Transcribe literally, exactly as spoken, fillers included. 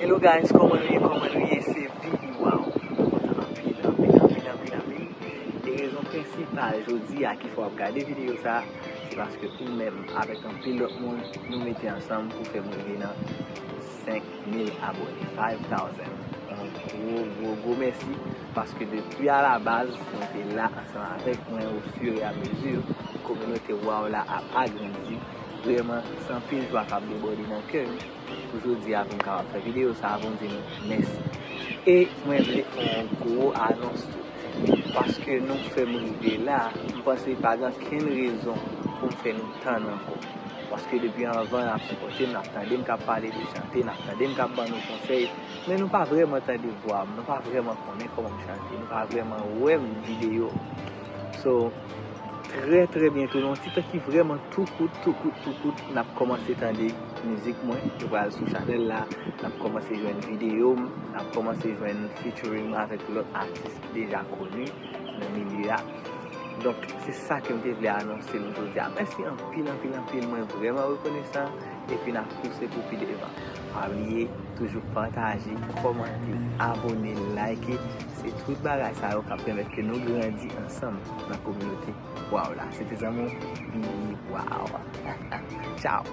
Hello guys, kòman nou ye? Kòman nou ye? Se Vivi Wow. Mwen kontan anpil, anpil, anpil, anpil, anpil. E rezon prensipal jodi a ki fè w ap gade videyo sa, se paske ou menm avèk anpil lòt moun, nou mete ansanm pou fè m rive nan senk mil abone, five thousand. Yon gwo, gwo, gwo mèsi, paske depi alabaz, nou te la ansanm avèk mwen ofiramezu kominote Wow la ap agrandi. Vrèman, se anpil jwa k ap debòde nan kè m pou jodi a pou m kapab fè videyo sa a pou m di nou mèsi. E mwen vle fè yon gwo anons tou. Paske nou fè m rive la, m panse pa gen okenn rezon pou m fè nou tann ankò. Paske depi anvan, n ap sipòte m, n ap tande m k ap pale de chante, n ap tande m k ap ban nou konsèy, men nou pa vrèman tande vwa m, nou pa vrèman konnen kòman m chante, nou pa vrèman wè m videyo. So, trè, trè byento, nan yon ti tan ki vrèman tou kout, tou kout, tou kout, n ap kòmanse tande mizik mwen. Yo pral sou chanèl la, n ap kòmanse jwenn videyo m, n ap kòmanse jwenn featuring mwen avèk lòt atis ki deja koni nan milye a. Donk, se sa ke m te vle anonse nou jodi a. Mèsi anpil, anpil, anpil. Mwen vrèman rekonesan. Epi n ap pouse pou pi devan. Pa bliye, toujou pataje, kòmante, abone, like. Se tout bagay sa yo k ap pèmèt ke nou grandi ansanm nan kominote Wow la. Se te zanmi w, Vivi Wow. Tchao!